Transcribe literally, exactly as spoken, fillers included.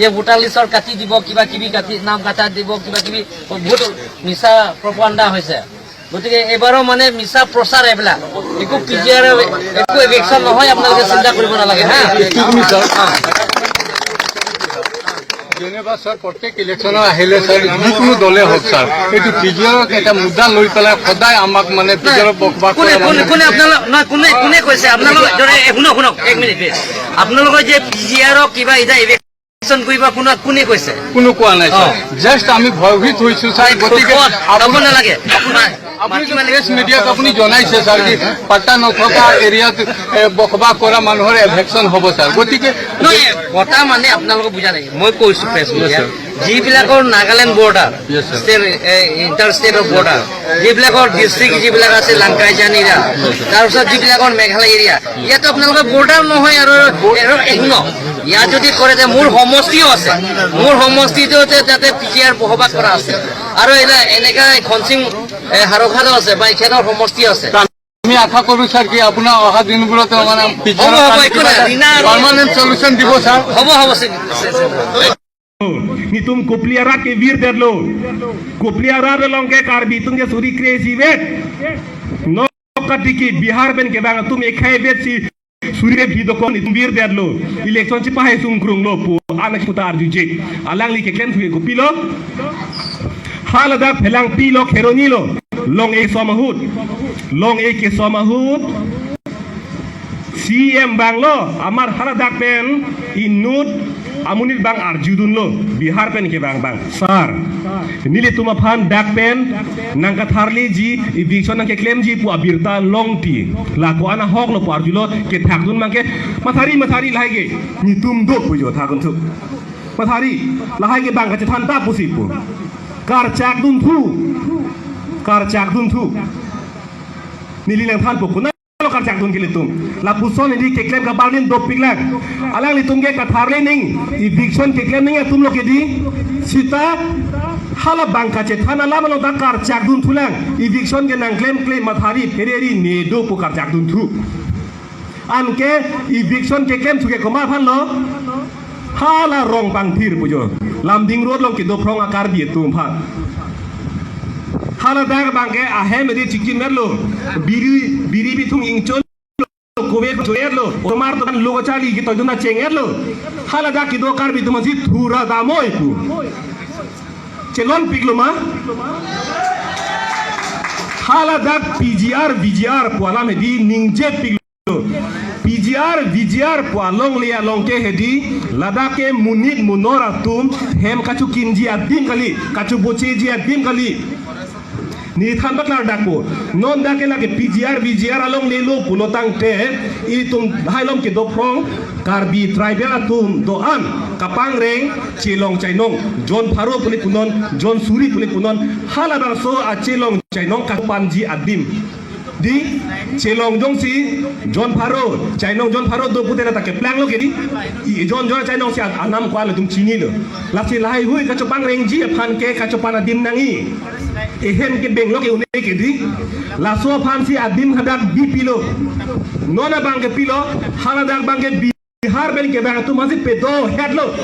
যে ভোটাৰ লিষ্টৰ কাটি দিব, কিবা কিবি কাটি, নাম কাটা দিব, কিবা কিবি বহুত মিছা প্ৰপাগাণ্ডা হৈছে। গতিকে এইবাৰো মানে মিছা প্ৰচাৰ এইবিলাক, একো পি জি আৰ একো ইভিকশ্যন নহয়, আপোনালোকে চিন্তা কৰিব নালাগে হা। Excuse me, sir. যেনিবা ছাৰ, প্ৰত্যেক ইলেকশ্যনত আহিলে ছাৰ, যিকোনো দলে হওক ছাৰ, এইটো পি জি আৰক এটা মুদ্দা লৈ পেলাই সদায় আমাক মানে পি জি আৰক বসবাস কোনে কৰা কোনে মানুহ কোনে আপোনালোক নহয় কোনে কোনে কৈছে আপোনালোক? জনে- এ, শুনক শুনক এক মিনিট প্লিজ। আপোনালোকৰ যে পি জি আৰক কিবা এতিয়া ইভিকশ্যন কৰিব কোনে কোনে কৈছে? কোনো কোৱা নাই ছাৰ। অ। জাষ্ট আমি ভয়ভীত হৈছো ছাৰ। গতিকে ক'ত? ক'ব আপুনি নালাগে। আপুনি মাটি মালিক প্ৰেছ মিডিয়াক আপুনি জনাইছে ছাৰ কি পাট্টা নথকা এৰিয়াত, এ, বসবাস কৰা মানুহৰ ইভিকশ্যন হ'ব ছাৰ। গতিকে নহয়, পট্টা মানে আপোনালোকে বুজা নাই। মই কৈছো প্ৰেছ মিডিয়া, ছাৰ। যিবিলাকৰ Nagaland border, yes, sir. State, এ, ইণ্টাৰ ষ্টেটৰ বৰ্ডাৰ, যিবিলাকৰ ডিষ্ট্ৰিক্ট যিবিলাক আছে লাংকাইজান এৰিয়া, তাৰপিছত যিবিলাকৰ মেঘালয় এৰিয়া, ইয়াত আপোনালোকৰ বৰ্ডাৰ নহয় আৰু, আৰু একো ন। ইয়াত যদি কৰে যে মোৰ সমষ্টিও আছে, মোৰ সমষ্টিটো যে তাতে পি জি আৰ বসবাস কৰা আছে আৰু এনে-, এনেকা খনচিং, এ, হাৰৌঘাটো আছে বা এখেতৰ সমষ্টি আছে। আমি আশা কৰো ছাৰ কি আপোনাৰ অহা দিনবোৰত মানে পি জি আৰ হ'ব, হ'ব, একো নাই। ৰিনা আৰু পাৰ্মানেণ্ট চলিউশ্যন দিব ছাৰ। হ'ব, হ'ব, চিন-, চিন-, চিন-, Nitum Kopili arat ke virdetlo. Kopili arat along ke Karbi atum ke suri kre-isi vet. Nokatiki Bihar pen kevang atum ekhai vet si suri vet bidokon nitum virdetlo. Election chipahai sungkrunglo pu anak putar jujik. Alangli keklem suke kopilo. Haladak phelang pilo kheroni lo. Long-e som ahut. Long-e kesom ahut. C M abang lo, amat haladak pen inut amonit abang arjudunlo, Bihar pen kevang abang. Sir, nelitum aphan dak pen nangkatharliji, eviction nangkeklemji pu abirta longti. La ko-an ahok lo pu arjulo, kethakdun abang ke mathari mathari lahai ke. Nitum do pu jo thakdun thu. Mathari lahai ke bang kachethan ta pusi pu. Karchakdun thu. Karchakdun thu. Neli nangthanpo, konatlo karchakdun ke ilitum. Lapuson hedi keklem kaparlin dopiklang. Alanglitum ke katharle nang, eviction keklem nang atum lo ke di. Sita hala bang kachethan alam along ta karchakdun thulang. Eviction ke nangklemkle mathari phereri ne do pu karchakdun thu. Anke eviction keklem suke komat aphan lo. Hala Rongpangthir pu jo. Lumding Road along kedo phrong a-Karbi atum aphan. Haladak abang ke ahem ri chikim merlo. Biri, biri bithung ingchon. Kove choerlo. Omar to kan logo chali kito juna chengerlo. Haladak kedo Karbi atum si thura damoi pu. Chelonpiklo ma? Haladak P G R, V G R pu alam hedi ningjepiklo. P G R, V G R pu alongle along ke hedi, ladak ke monit monor atum hem kachokimji adim kali, kachobocheji adim kali. Neli than paklardakpo, non dak ke lake P G R, V G R alongle lo pulo tangte, itum hailom kedo phrong, Karbi tribal atum do-an, kapangreng, chelong chainong, jon pharo pule punon, jon suri pule punon, halabangso achelong chainong kapanji adim. Di, chelong jongsi, jon pharo, chainong jon pharo do pute na ta keplanglo ke di. I jon jon chainong si an-, anam ko ilitum chinilo. Lasi lahai hui kachopangrengji aphan ke kachopan adim nangji. Ehem ke benglo ke une ke di. Laso aphan si adim hadak bipilo. Non abang ke pilo, haladak abang ke Bihar pen kevang atum si pedo hetlo.